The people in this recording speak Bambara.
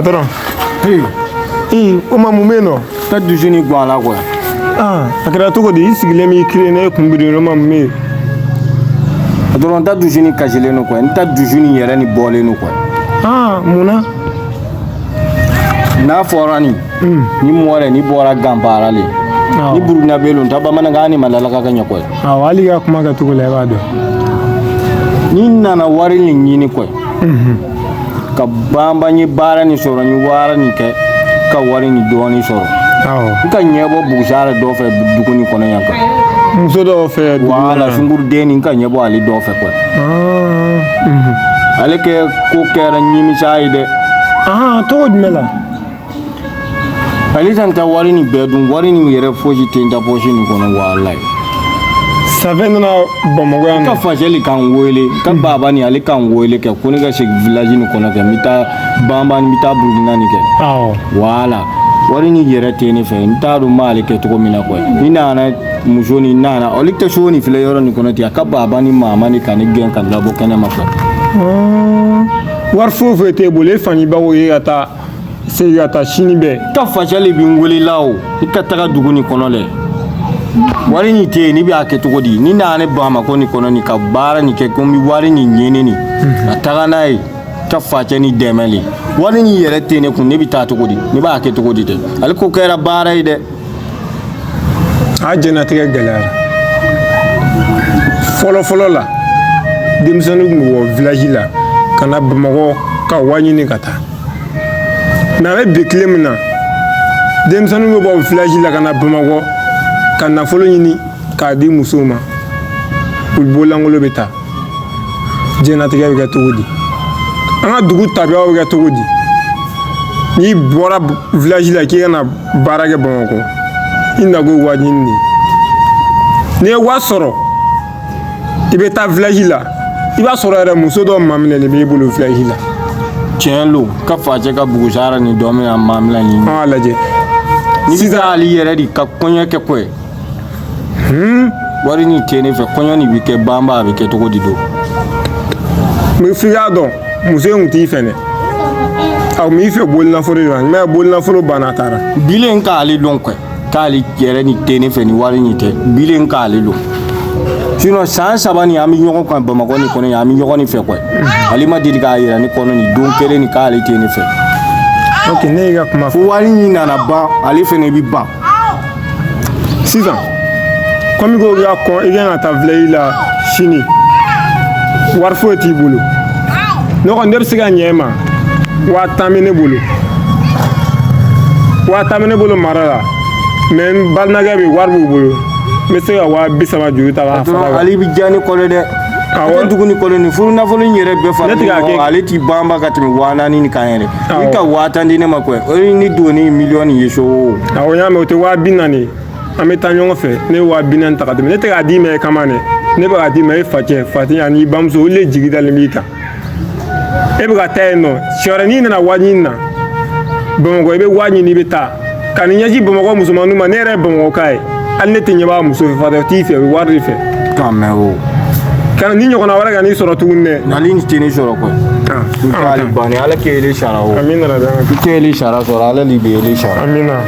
Patron. Ee, o ma mun bɛ yen nɔ? Ta dusu ni gan la quoi. Ah, a kɛra cogo di? I sigilen b'i kilen ne kun biri o ma mun bɛ yen? Patron, ta dusu ni kasilen don quoi. N ta dusu ni yɛrɛ ni bɔlen don quoi. Ah, mun na? N'a fɔra nin ni mɔgɔ ni bɔra ganbaara le ni burukina bɛ lon ta bamanankan ni malalaka ka ɲɛ quoi. Awɔ, hali i ka kuma kɛcogo la i b'a dɔn. Ni nana wari nin ɲini quoi, ka banba n ye baara nin sɔrɔ, n ye wari nin kɛ ka wari nin dɔɔnin sɔrɔ. N ka ɲɛbɔ bugusara dɔ fɛ dugu nin kɔnɔ yan kan. Muso dɔw fɛ dugu wala kɔnɔ. Sunguruden nin, n ka ɲɛbɔ ale dɔ fɛ quoi. Ale kɛ ko kɛra ɲimisa ye dɛ. Ah, cogo jumɛn la? Ale tan ta wari nin bɛɛ dun, wari nin yɛrɛ fosi tɛ n ta pɔsi nin kɔnɔ, walayi. Safɛ nana Bamakɔ yan ka nɔ. Fasɛli kan wele ka baba ni ale kan wele kɛ ko ne ka segin village nin kɔnɔ kɛ, n bɛ taa banba, n bɛ taa Burukina nin kɛ. Wala wari nin yɛrɛ tɛ ne fɛ, n t'a dɔn n b'ale kɛ cogo min na quoi. Ni nana muso ni nana olu tɛ so nin filɛ yɔrɔ nin kɔnɔ ten, a ka baba ni mama ni ka ne gɛn ka labɔ kɛnɛ ma quoi. Wari foyi foyi t'e bolo, e fa n'i ba ko k'e ka taa segin ka taa sini bɛɛ. Ka fasɛli bɛ n wele la o, i ka taga dugu nin kɔnɔ dɛ, wari nin tɛ yen, ni b'a kɛ cogo di? Ni nana ne Bamakɔ nin kɔnɔ nin ka baara nin kɛ ko n bɛ wari nin ɲini nin ka taga n'a ye ka facɛ ni dɛmɛ le, wari nin yɛrɛ tɛ ne kun, ne bɛ taa cogo di? Ne b'a kɛ cogo di dɛ? Ale ko kɛra baara ye dɛ. A diɲɛnatigɛ gɛlɛyara. Fɔlɔ fɔlɔ la, denmisɛnninw tun bɛ bɔ village la ka na Bamakɔ ka wari ɲini ka taa, mais an bɛ bi tile min na, denmisɛnninw bɛ bɔ village la ka na Bamakɔ ka nafolo ɲini k'a di musow ma, u bololankolon bɛ taa. Diɲɛnatigɛ bɛ kɛ cogo di? An ka dugu tabiyaw bɛ kɛ cogo di? N'i bɔra village la k'i ka na baara kɛ Bamakɔ, i nako ye wari ɲini de ye. N'i ye wari sɔrɔ, i bɛ taa village la, i b'a sɔrɔ yɛrɛ muso dɔ maminɛlen b'i bolo village la. Tiɲɛ lo, ka facɛ ka bugusara nin dɔ min a mamila nin. An k'a lajɛ. Ni sisan ale yɛrɛ de ka kɔɲɔ kɛ koyi, wari nin tɛ ne fɛ, kɔɲɔ nin bɛ kɛ banba, a bɛ kɛ cogo di don? Mais f'i k'a dɔn, muso in kun t'i fɛ dɛ, a kun b'i fɛ bolinafolo de la, mais bolinafolo banna, a taara. Bilen k'ale dɔn koyi, k'ale yɛrɛ ni tɛ ne fɛ, ni wari nin tɛ, bilen k'ale dɔn. Sinon san 3 nin an bɛ ɲɔgɔn kan Bamakɔ nin kɔnɔ yan, an bɛ ɲɔgɔn nin fɛ koyi, ale ma deli k'a yira ne kɔnɔ nin don kelen nin k'ale tɛ ne fɛ. Ok, ne y'i ka kuma fo wari nin nana ban, ale fɛnɛ bɛ ban. Sisan komi ko i ka kɔn, i kan ka taa village la sini, wari foyi t'i bolo, ne kɔni ne bɛ se ka ɲɛ e ma. 50 000 bɛ ne bolo, 50 000 bɛ ne bolo mara la, mais n balimakɛ bɛ wari b'u bolo, n bɛ se ka 30 000 juru ta k'a fara kan. Ale bɛ diya ne kɔnɔ dɛ. Awɔ. A tɛ dugu ni kɔnɔ nin furu nafolo in yɛrɛ bɛɛ fara Ne tɛ k'a kɛ. Ale t'i banba ka tɛmɛ 4000 nin kan yɛrɛ. Awɔ. I ka 10 000 di ne ma koyi, o ye ni donni miliyɔn ye so. Awɔ, n y'a mɛn, o tɛ 40 000 ye. An bɛ taa ɲɔgɔn fɛ, ne ye 40 000 ta ka d'i ma. Ne tɛ k'a d'i ma e kama dɛ, ne bɛ k'a d'i ma e facɛ fati ani i bamuso, olu de jigi dalen b'i kan. E bɛ ka taa yen nɔ, siɲɛ wɛrɛ n'i nana wari ɲini na Bamakɔ, i bɛ wari ɲini, i bɛ taa ka nin ɲɛsin Bamakɔ musomaninw ma. Ne yɛrɛ ye Bamakɔka ye, hali ne tɛ ɲɛbaa muso fɛ, fatɔ t'i fɛ, o bɛ wari de fɛ. K'a mɛn o. Kana ni ɲɔgɔnna wɛrɛ ka n'i sɔrɔ tuguni dɛ. Ale ni tɛ ne sɔrɔ koyi. N t'ale banni, Ala k'ele sara o. Amina rabi. I t'ele sara sɔrɔ, Ala de bɛ ele sara. Amina.